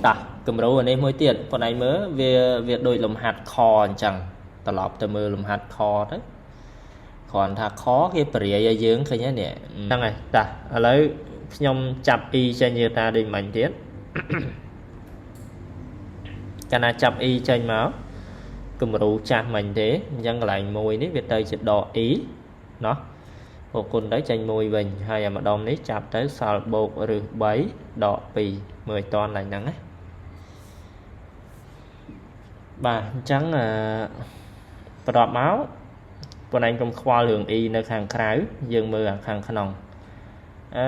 តោះគំរូអានេះមួយទៀតប៉ុន្តែមើលវាដូចលំហាត់ខអញ្ចឹងត្រឡប់ទៅមើលលំហាត់ខទៅគ្រាន់ថាខគេបរិយាយឲ្យយើងឃើញទេនេះហ្នឹងហើយតោះឥឡូវខ្ញុំចាប់ e ចេញជាតាដូចមិញទៀតកាលណាចាប់ e ចេញមកគំរូចាស់មិញទេអញ្ចឹងកន្លែងមួយនេះវាទៅជាដក e ណោះបូកគុណទៅចេញ1វិញហើយអាម្ដុំនេះចាប់ទៅសល់បូកឬ3ដក2មើលឲ្យតន់ឡើងហ្នឹងណាបាទអញ្ចឹងអឺបន្ទាប់មកបងឯងកុំខ្វល់រឿង e នៅខាងក្រៅយើងមើលអាខាងក្នុងអឺ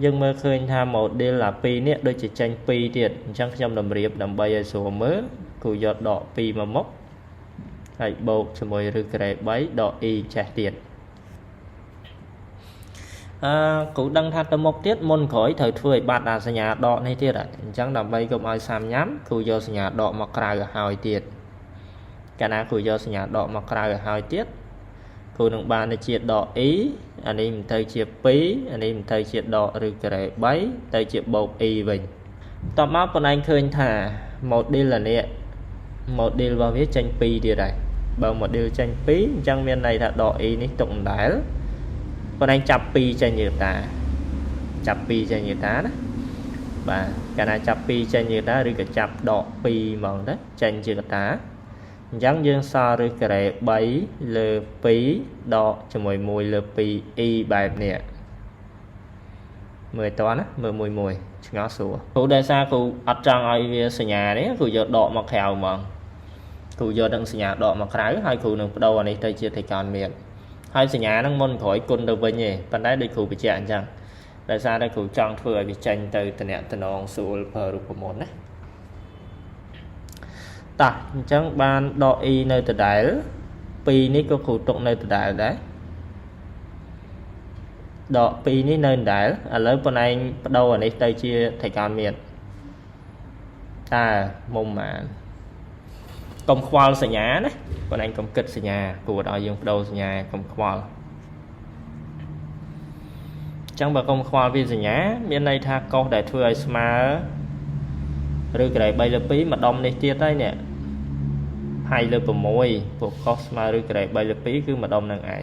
យើងមើលឃើញថា model អា2នេះដូចជាចេញ2ទៀតអញ្ចឹងខ្ញុំតម្រៀបដើម្បីឲ្យស្រួលមើលគូយកដក2មកមុខហើយបូកជាមួយឬការ៉េ3ដក e ចេះទៀតអឺគ្រូដឹងថាទៅមុខទៀតមុនក្រោយត្រូវធ្វើឲ្យបាត់អាសញ្ញាដកនេះទៀតអញ្ចឹងដើម្បីកុំឲ្យសាំញ៉ាំគ្រូយកសញ្ញាដកមកក្រៅឲ្យហើយទៀតកាលណាគ្រូយកសញ្ញាដកមកក្រៅឲ្យហើយទៀតគ្រូនឹងបានទៅជាដក e អានេះមិនទៅជា2អានេះមិនទៅជាដកឬការ៉េ3ទៅជាបូក e វិញតបមកប៉ុណ្ណេះឃើញថា model អានេះ model របស់វាចេញ2ទៀតហើយបើ model ចេញ2អញ្ចឹងមានន័យថាដក e នេះទុកដដែលប៉ុណ្ណេះចាប់2ចេញយឺតាចាប់2ចេញយឺតាណាបាទកាលណាចាប់2ចេញយឺតាឬក៏ចាប់ដក2ហ្មងទៅចេញជាកតាអញ្ចឹងយើងសល់ឬការ៉េ3លើ2ដកជាមួយ1លើ2 e បែបនេះមើលតើណាមើលមួយមួយឆ្ងល់ស្រួលគ្រូដែលសារគ្រូអត់ចង់ឲ្យវាសញ្ញានេះគ្រូយកដកមកក្រៅហ្មងគ្រូយកនឹងសញ្ញាដកមកក្រៅហើយគ្រូនឹងបដូរអានេះទៅជាត្រីកោណមាត្រហើយសញ្ញាហ្នឹងមុនក្រោយគុណទៅវិញទេប៉ុន្តែដូចគ្រូបញ្ជាក់អញ្ចឹងដោយសារតែគ្រូចង់ធ្វើឲ្យវាចេញទៅតំណតំណងស្រួលប្រើរូបមន្តណាតោះអញ្ចឹងបានដក e នៅដដែល2នេះក៏គ្រូទុកនៅដដែលដែរដក2នេះនៅដដែលឥឡូវប៉ុនឯងបដូរអានេះទៅជាត្រីកោណមាត្រតើមុំបានកុំខ្វល់សញ្ញាណាប៉ុនឯងកុំគិតសញ្ញាគួរឲ្យយើងបដូរសញ្ញាកុំខ្វល់ចឹងបើកុំខ្វល់ពីសញ្ញាមានន័យថាកុសដែលធ្វើឲ្យស្មើឬក្រែ3លើ2ម្ដុំនេះទៀតហើយនេះផៃលើ6ពួកកុសស្មើឬក្រែ3លើ2គឺម្ដុំនឹងឯង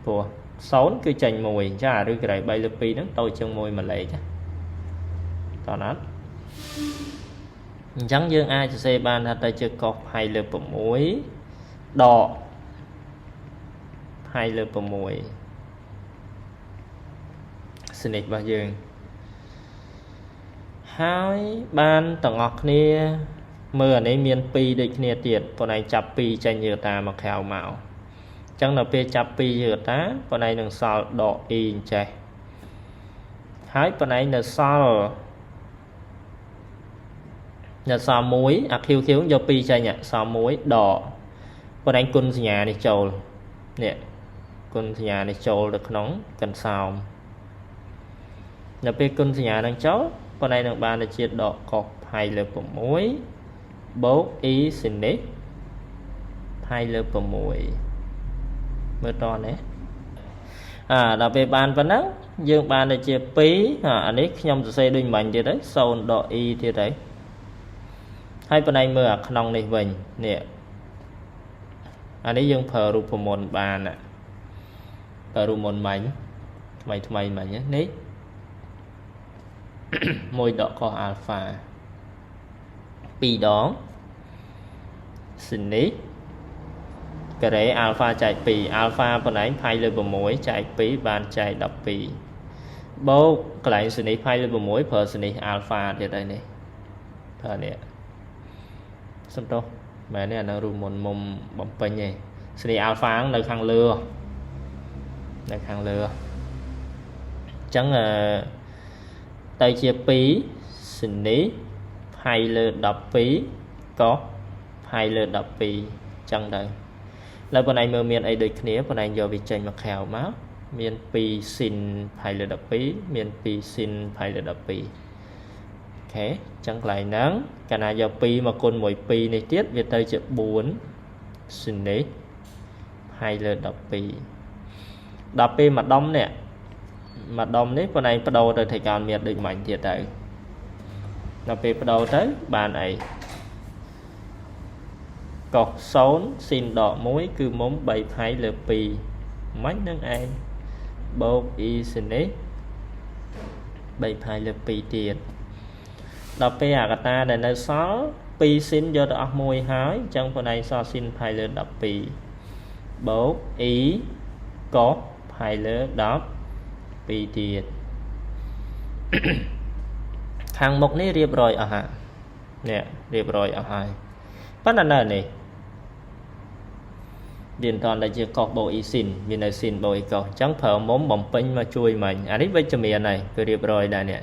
ព្រោះ0គឺចេញ1ចាឬក្រែ3លើ2ហ្នឹងតូចជាង1មួយលេខតោះណាត់អញ្ចឹងយើងអាចសរសេរបានថាទៅជាកុសផៃលើ6ដកផៃលើ6សនិចរបស់យើងហើយបានទាំងអស់គ្នាមើលអានេះមាន2ដូចគ្នាទៀតប៉ុន្តែចាប់2ចេញយើងតាមកក្រៅមកអញ្ចឹងដល់ពេលចាប់2យើងតាប៉ុន្តែនឹងសល់ដក e អញ្ចេះហើយប៉ុន្តែនៅសល់នៅសល់1អា QQ យក2ចេញសល់1ដកប៉ុន្តែគុណសញ្ញានេះចូលនេះគុណសញ្ញានេះចូលទៅក្នុងកន្សោមដល់ពេលគុណសញ្ញានឹងចូលប៉ុន្តែនឹងបានទៅជាដកកុសផៃលើ6បូក e សិនិសផៃលើ6មើលតនេះអាដល់ពេលបានប៉ុណ្ណឹងយើងបានទៅជា2អានេះខ្ញុំសរសេរដូចមិញទៀតហើយ0ដក e ទៀតហើយហើយប៉ុន្តែមើលអាក្នុងនេះវិញនេះអានេះយើងប្រើរូបមន្តបានប្រើរូបមន្តមិញថ្មីថ្មីមិញនេះ1ដកកុសអាល់ហ្វា2ដងសិនិសការ៉េអាល់ហ្វាចែក2អាល់ហ្វាប៉ុណ្ណេះផៃលើ6ចែក2បានចែក12បូកកន្លែងសិនិសផៃលើ6ប្រើសិនិសអាល់ហ្វាទៀតហើយនេះប្រើនេះសំទោសមែនទេអានឹងរូបមន្តមុំបំពេញទេសិនិសអាល់ហ្វានៅខាងលើនៅខាងលើអញ្ចឹងអឺទៅជា2សិនិសផៃលើ12កុសផៃលើ12អញ្ចឹងទៅឡើយប៉ុណ្ណេះមើលមានអីដូចគ្នាប៉ុណ្ណេះយកវាចេញមកក្រៅមកមាន2ស៊ីនផៃលើ12មាន2ស៊ីនផៃលើ12អូខេអញ្ចឹងកន្លែងហ្នឹងកាលណាយក2មកគុណមួយ2នេះទៀតវាទៅជា4ស៊ីននេះផៃលើ12ដល់ពេលម្ដុំនេះម្ដុំនេះប៉ុណ្ណេះបដូរទៅត្រីកោណមាត្រដូចមិញទៀតទៅ ដល់ពេលបដូរទៅបានអី cos 0 sin ដក1គឺមុំ3ផៃលើ2មិញនឹងឯងបូក i ស៊ីនុស3ផៃលើ2ទៀតដល់ពេលអាកតាដែលនៅសល់2 sin យកទៅអស់1ហើយអញ្ចឹងខ្លួនឯងសល់ sin ផៃលើ12បូក i cos ផៃលើ12ទៀតខាងមុខនេះរៀបរយអស់ហានេះរៀបរយអស់ហើយប៉ុន្តែនៅនេះវាមិនតាន់តែជា cos បូក i sin វានៅ sin បូក i cos អញ្ចឹងប្រើមុំបំពេញមកជួយមិញអានេះវិជ្ជមានហើយគឺរៀបរយដែរនេះ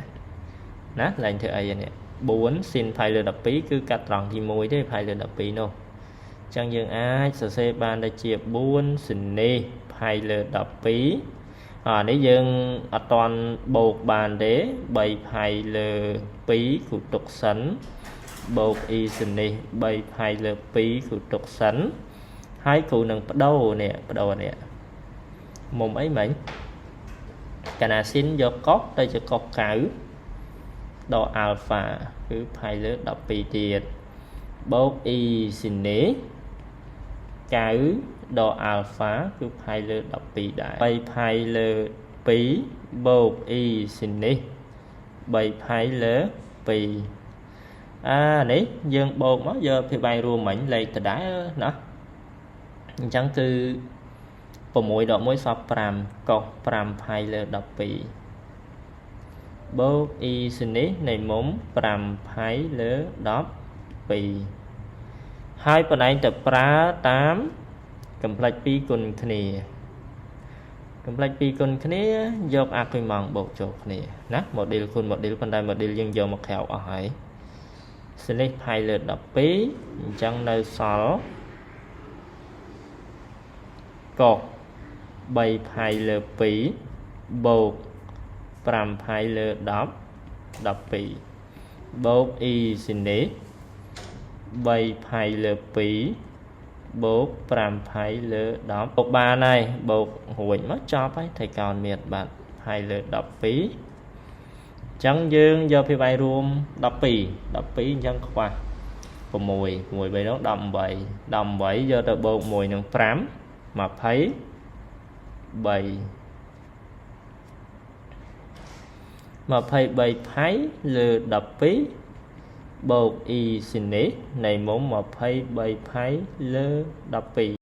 ណាឡើងធ្វើអីនេះ4 sin ផៃលើ12គឺកាត់ត្រង់ទី1ទេផៃលើ12នោះអញ្ចឹងយើងអាចសរសេរបានដូចជា4 sin នេះផៃលើ12អានេះយើងអត់តាន់បូកបានទេ3ផៃលើ2គូទុកសិនបូក i សិននេះ3ផៃលើ2គូទុកសិនហើយគ្រូនឹងបដូរនេះបដូរនេះមុំអីមិញកាលណា sin យក cos ទៅជា cos 9ដកអាល់ហ្វាគឺផៃលើ12ទៀតបូក i ស៊ីនេ9ដកអាល់ហ្វាគឺផៃលើ12ដែរ3ផៃលើ2បូក i ស៊ីនេះ3ផៃលើ2អានេះយើងបូកមកយកភាគបែងរួមមិញលេខដដែលណាអញ្ចឹងគឺ6ដក1សល់5 cos 5ផៃលើ12បូក i ស៊ីនេះនៃមុំ5ផៃលើ12ហើយបងឯងទៅប្រើតាមកំផ្លេច2គុណគ្នាកំផ្លេច2គុណគ្នាយកអាគុយម៉ងបូកចូលគ្នាណា module គុណ module ប៉ុន្តែ module យើងយកមកក្រៅអស់ហើយសនេះផៃលើ12អញ្ចឹងនៅសល់ cos 3ផៃលើ2បូក5ផៃលើ10 12បូក i ស៊ីនេះ3ផៃលើ2បូក5ផៃលើ10បូកបានហើយបូករួចមកចប់ហើយថៃកោណមានបាត់ផៃលើ12អញ្ចឹងយើងយកភាគបែងរួម12 12អញ្ចឹងខ្វះ6 6 3ដង18 18យកទៅបូក1នឹង5 23 23ផៃលើ12បូក i ស៊ីនេះនៃមុំ23ផៃលើ12។